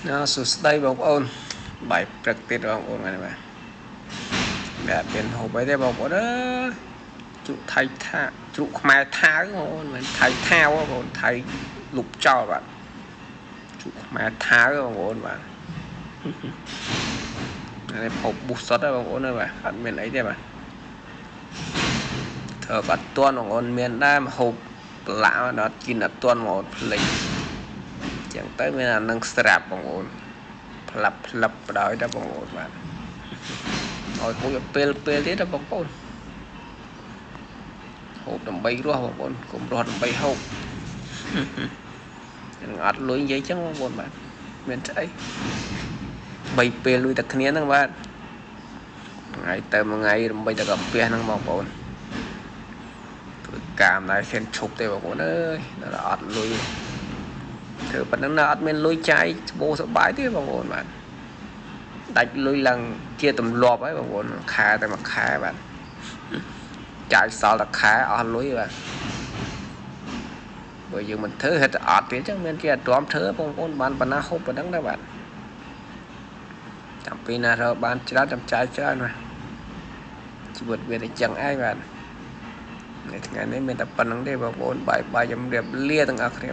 ណាសួស្តីបងប្អូនបាយព្រឹកទៀតបងប្អូនហ្នឹងបាទបាទមានហូបអីទេបងប្អូនអើយជ្រូកថៃថាជ្រូកខ្មែរថាវបងប្អូនមិនថៃថាវបងប្អូនថៃលុបចោលបាទជ្រូកខ្មែរថាវបងប្អូនបាទនេះហូបបុសសុតហើយបងប្អូនបាទអត់មានអីទេបាទធ្វើបាត់ទាន់បងប្អូនមានដែរហូបប្រឡាក់ដល់គិនអត់ទាន់បងប្អូនភ្លេចចឹងទៅមានអានឹងស្រាប់បងប្អូនផ្លាប់ផ្លឹបបដ ாய் ដល់បងប្អូនបាទឲ្យហូបពេលពេលទៀតដល់បងប្អូនហូបដើម្បីរស់បងប្អូនកុំរស់ដើម្បីហូបនឹងអត់លុយនិយាយចឹងបងប្អូនបាទមានស្អីបីពេលលុយតែគ្នាហ្នឹងបាទថ្ងៃទៅមួយថ្ងៃរំបីតែកាពះហ្នឹងបងប្អូនធ្វើការមិនដែរហ៊ានឈប់ទេបងប្អូនអើយដល់អត់លុយធ្វើប៉ុណ្ណឹងណាអត់មានលុយចាយស្បូសបាយទេបងប្អូនបាទដាច់លុយឡើងជាទម្លាប់ហើយបងប្អូនខែតែមួយខែបាទចាយសល់តែខែអស់លុយបាទបើយើងមិនធ្វើហិតអត់ទៀតចឹងមានគេអត់ទ្រាំធ្វើបងប្អូនបានប៉ុណ្ណាហូបប៉ុណ្ណឹងដែរបាទចាំពីណារកបានច្រើនចាំចាយច្រើនណាជីវិតវាតែចឹងឯងបាទថ្ងៃនេះមានតែប៉ុណ្្នឹងទេបងប្អូនបាយបាយជម្រាបលាទាំងអស់គ្នា។